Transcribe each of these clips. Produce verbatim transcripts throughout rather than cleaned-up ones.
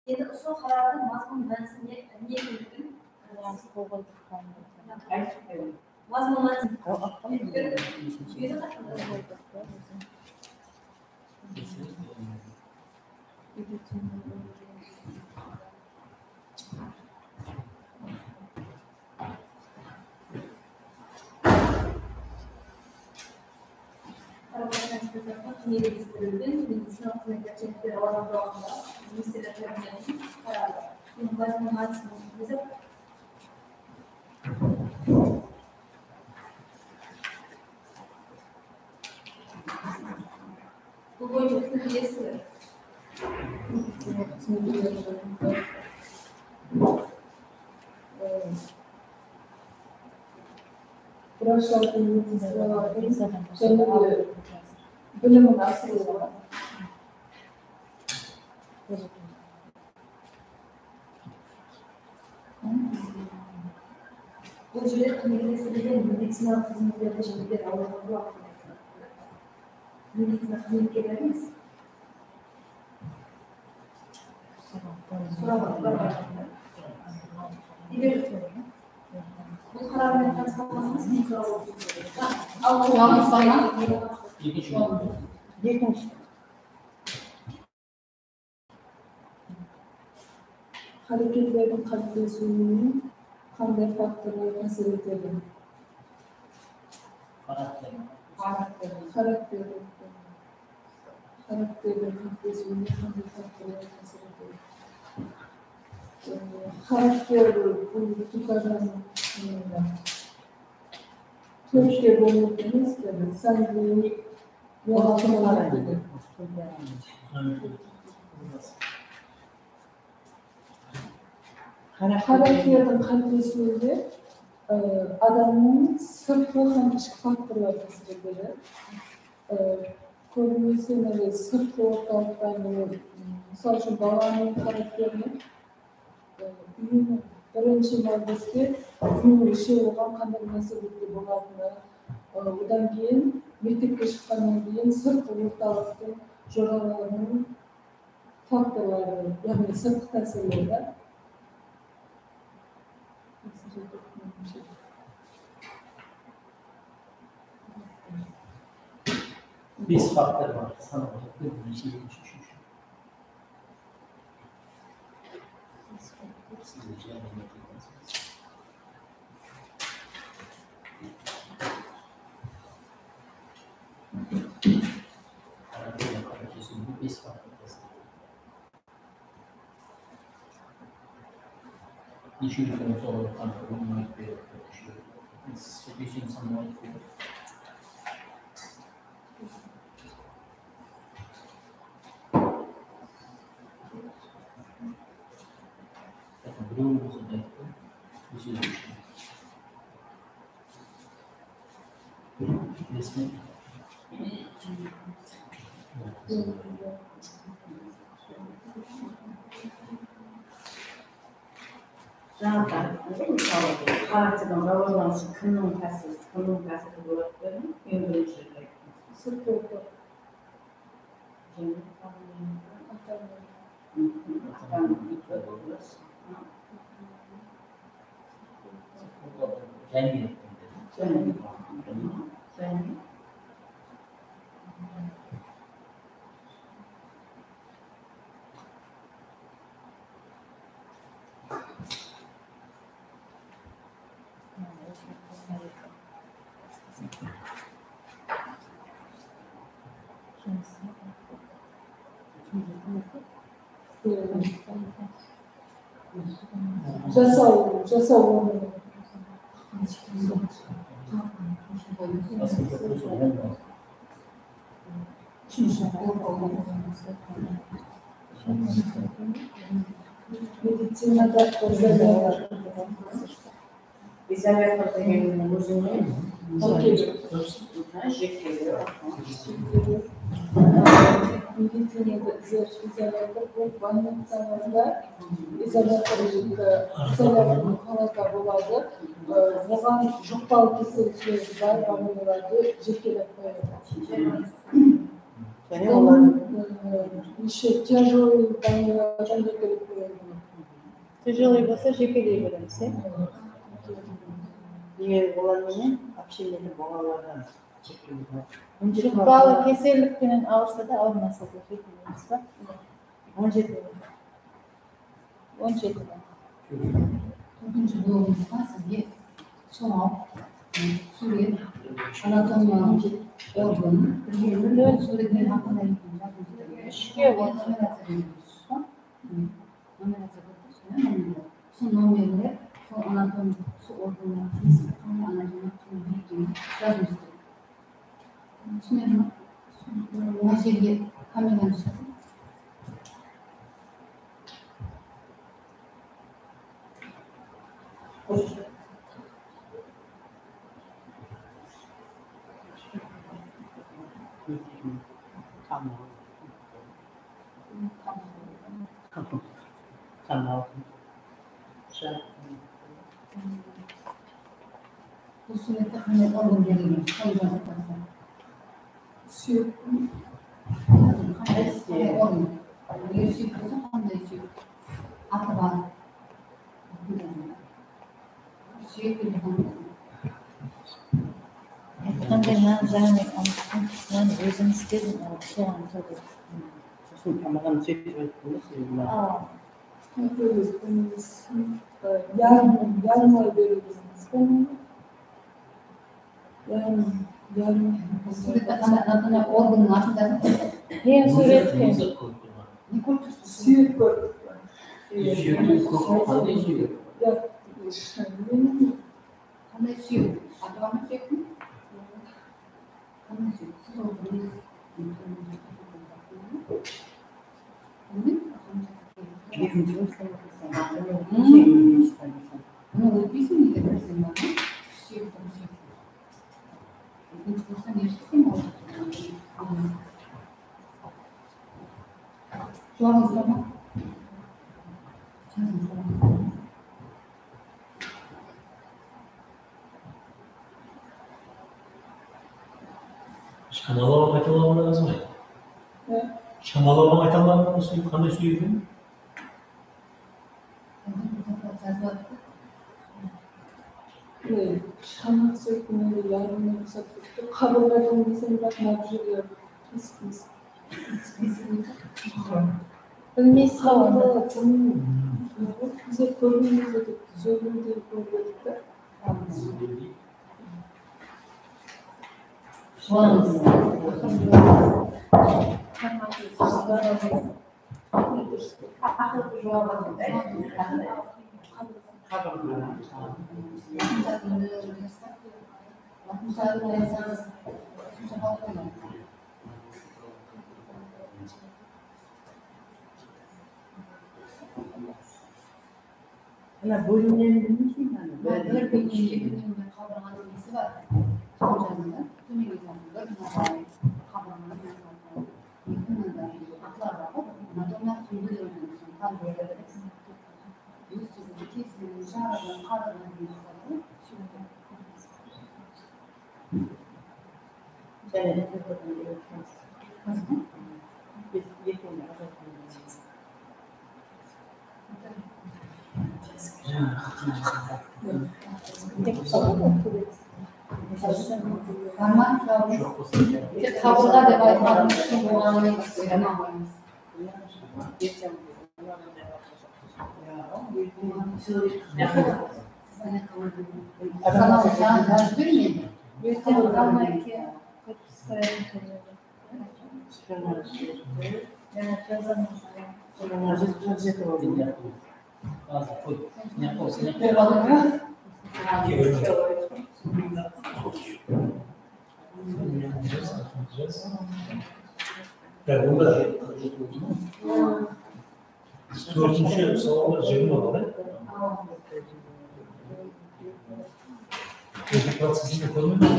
Endi usı qarardıń mazmun mánisin ne, ne ekenligin, e, siz aytıp beriń. Mazmun mánisin. Qaraqalpaqstan Respublikasına kúnelegi eskerilen medicinalıq xızmetler jemishleri awanı tuwrısında ministrler kabinetiniń qararı. Bunıń mazmunı ne zat? Bul boyınsha túsinik beresiz be? Vrachlardıń, medicinacılardıń jáne de bilimin asırıwı. Bul jerde kómeklestirilgen medicinalıq xızmetlerdi jáne de alıwǵa waqıt. Medicina xızmetkerleri emes. Soraw bar. Eger bul qarar menen tanıs bolmasańız, men soraw berip. Al, al, al. Ekinshi. Ekinshi. Háreketlerdiń qáliplesiwine qanday faktorlar tásir etedi? Xarakter. Xarakter. Xarakter. Xarakterdiń qáliplesiwine qanday faktorlar tásir etedi? Ee, xarakter bul túkardan, ee, tórtke bólinedi emes pe? Sangvinik. Xarakterdiń qáliplesiwinde, e, adamnıń sırtqı hám ishki faktorlar tásir etedi. E, kóbinese, mine, sırtqı ortalıqtan, mine, mısal ushın, balanıń xarakterine Úyiniń birinshi mábeste úyiniń ishi oǵan qanday múnásibette bolatını, ı, odan keyin mektepke shıqqannan keyin sırtqı ortalıqtıń joralarınıń faktorları, yaǵnıy sırtqı tásirleri. Bes faktor bar, sanawda bir, neshe, úshinshi. Jańa ayttım ǵoy, mısalı, xarakterdiń rawajlanıwshı kimniń tásiri, kimniń tásiri boladı dedim, eń birinshi rette ayttım. Sırtqı orta. Jáne ata-ana. Ata-ana. Mhm, ata-ana. Jáne. Jáne. Jáne. Jasaw, jasaw ornı. Medicinada izolyator. Izolyator degenniń ózi ne? Aha, jetkeliw. Aha. Medicinada izo-, izolyator, bul bolnicalarda izolyator, izolyator palata boladı. Oǵan juqpalı kesellikleri bar boladı, jetkelep qoyadı. Jáne olar, e, neshe тяжёлый bolsa, jekeley beremiz, e? Eger olar menen общение bolǵanlardan. Juqpalı kesellik penen awırsa da, awırmasa da, jekeleymiz ba? On jeti. On jeti. Ekkinshi bloǵımızda sizge suwrap, súwret, anatomiyalıq organ, súwretler haqqında jazıw. Úshke on. Nomer. Nomer. Sol nomerler, sol anatom, sol organlar, qanday anatomiyalıq túri bar ekenin jazıw. Túsinedimi? Mına jerge kameranı shıǵarıń. Tamam. Tamam. Bul súwrette qanday organ berilgen? Sol jazıp tasta. Súyek. Qanday organ? Eger súyek bolsa, qanday súyek? Atı bar. Súyek penen qanday? Aytqanday, nan jaǵın umıttım, nan ózim istedim, al, soǵan soǵan. Sosın tamaǵın sóytip ayttım da, sen mına. Aa. Yarım, yarımlay berip. Yarım, yarım. Súwrette qanday, qanday organnıń atın jazıp. Men súwretke. Ne kórip tursız? Súyek kórip turman. Súyek kórip, qanday súyek? Qanday súyek? Atı bar ma súyektiń? Ekinshi kurs. Bunı ótpeyseń, nege bilseń, bar ma? Ekinshi kurstan ne shıqsın? Juwabıńız bar ma? Jazań, juwabıńız bar ma? Shamalap ayta almadıńız ba? Shamalap ayta almadıńız ba, qanday súyek ekenin? Mine, shıǵanaq sóytip, mine, yarımına rusat etti. Qabırǵa degen desem, biraq mına bir jerge qısıq, qısıq. Bilmeysiz ǵoy. Qabırǵa, bizler kórgenimizde de, sóylendi kórip edik ta. Juwabıńız. Aqırǵı juwabı. Mına bólimlerin bilmeysiz be? Mına bir bólimlerin bilmeymen, qabırǵanıń nesi bar? Sol jazıń da, tómenge jazıń. Bir mına qabırǵanıń nesi bar? Eki mında atlar bar ǵoy, anatomiyalıq túyindi dep aytadı. Sonı tazı beredi. Óz sózinde kesilgen, jarıǵan, qarıǵan degen atlar bar ǵoy. Jáne de bir-birin úyrenip turasız. Biz ekewin ajıratıp. Tek qabırǵa dep aytqanım ushın bolǵanın emes. Tórtinshi sawalda jigirma bal, e? Koncentraciyasin kórmedim.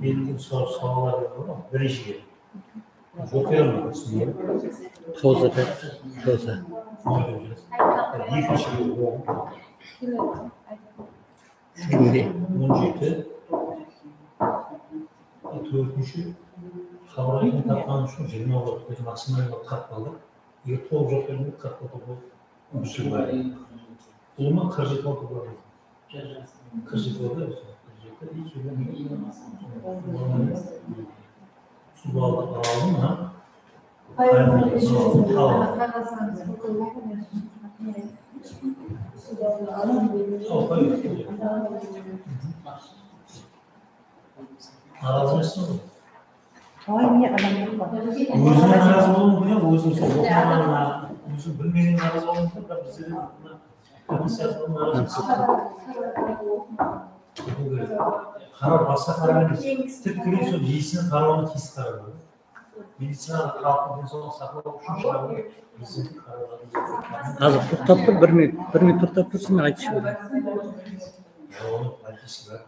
Endi sol savollar bar, birinshi ger. Joq yer ma, sizge? Toza, toza. Ekinshi ger. Kimge? On jeti. Tórtinshi, xabarlaytın tapqanı ushın jigirma volt, maksimal volt qırq boldı. Eger tolıq joq bergende qırq volt, bul ushın bar. Ulıwma qırq jeti volt bar. Qırq jeti volt, qırq jeti, suwdı aldım, ha? Arazı emes ǵoy. Ay, ne adam joq pa? Ózine narazı bolıwı múmkin, ya, ózin sol oqımaǵanına, ózin bilmegenen narazı bolıwı múmkin, biraq bizler de mına Qarar basqa qarar emes. Tip kelgen sol iyisiniń qarawına tiyisli qarar bar. Medicinaǵa xalıqtıń densawlıǵın saqlaw ushın shıǵarılǵan prezidentlik qararları. Házir toqtap tur, bir minut, bir minut toqtap tur, sen aytıp jiber. Ya, onı aytıp jiber.